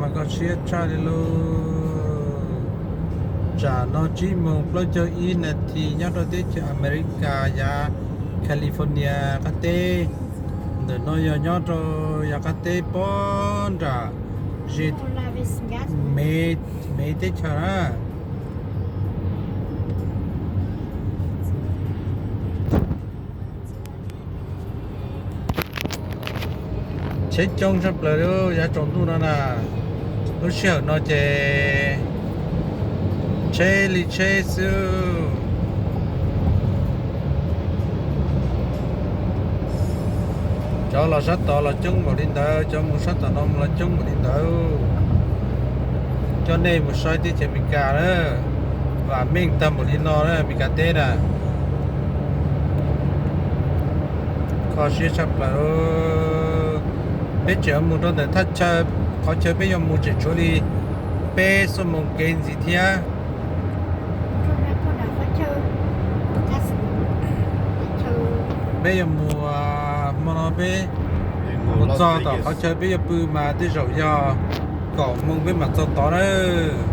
Koj siab tshaj li lauj. Tsam no tsib moos plaub caug ib nas this nyob rau teb chaws Amelikas yav California qab teb. Ntawm no yog nyob rau yav qab teb pob nram ze me teb chaws na. Tsheb coob tshaj plaws li yav tsaus ntuj no na. Lub sij hawm no ces tsheb li tsheb xwb. Cov los sab tod los coob npaum li ntawd, cov mus sab tom no mus los coob npaum li ntawd. Coj nej mus saib teb chaws Amelikas na, vam meej tag npaum li no na, Amelikas teb na. Kho siab tshaj plaws. Peb tseem mus rau ntawm thaj chaw, qhov chaw peb yuav mus tseem tshuav li peb xuab moos kev ntxiv thiab. Peb yuav mus, hmo no peb mus txog tom qhov chaw peb yuav pw mas tej zaum yog kaum moos peb mam txog tod nawb.